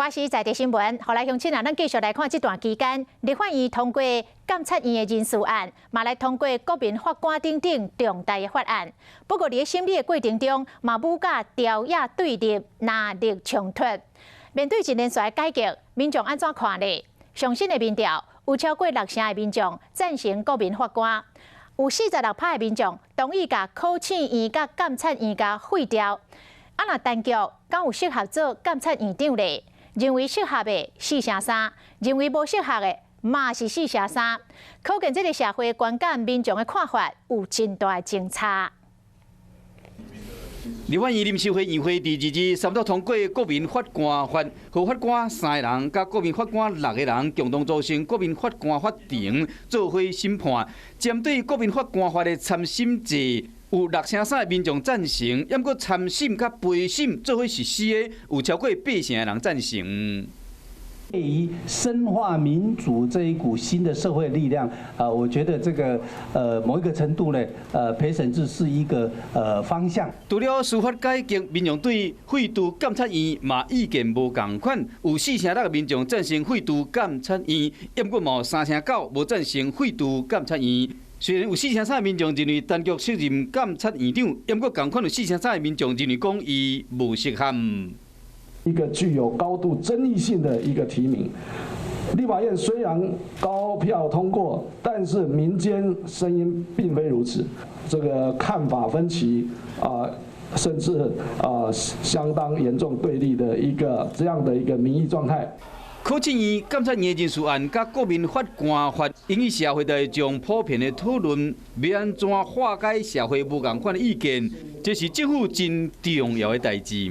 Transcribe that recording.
華視在地新聞，予來鄉親啊，咱繼續來看這段期間，立法院通過監察院的人事案，嘛來通過國民法官等等重大的法案。不過，佇審理的過程中，嘛舞甲朝野對立、藍綠衝突。面對一連串的改革，民眾按怎看呢？上新的民調有超過六成的民眾贊成國民法官，有46趴的民眾同意共考試院佮監察院共廢掉。啊，若陳菊敢有適合做監察院長咧？認為適合的四成三，認為無適合的嘛是四成三。可見這个社會觀感民眾的看法有真大的爭差。立法院臨時會院會佇二日三讀通過國民法官法，予法官三个人佮國民法官六个人共同組成國民法官法庭，做伙審判。針對國民法官法的參審制，有六成三的民眾贊成，毋過參審佮陪審做伙實施的，有超過八成的人贊成。對於深化民主這一股新的社會力量，啊，我覺得這個某一個程度呢，陪審制是一個方向。除了司法改革，民眾對廢除監察院嘛意見無仝款，有四成六的民眾贊成廢除監察院，毋過嘛有三成九無贊成廢除監察院。雖然有四成三的民眾認為陳菊適任監察院長，毋過仝款有四成三的民眾認為講伊無適合。一個具有高度爭議性的一個提名，立法院雖然高票通過，但是民間聲音並非如此，這個看法分歧啊，甚至啊相當嚴重對立的一個這樣的一個民意狀態。考試院、監察院人事案佮國民法官法引起社會大眾普遍的討論，欲按怎化解社會無仝款的意見，這是政府真重要的代誌。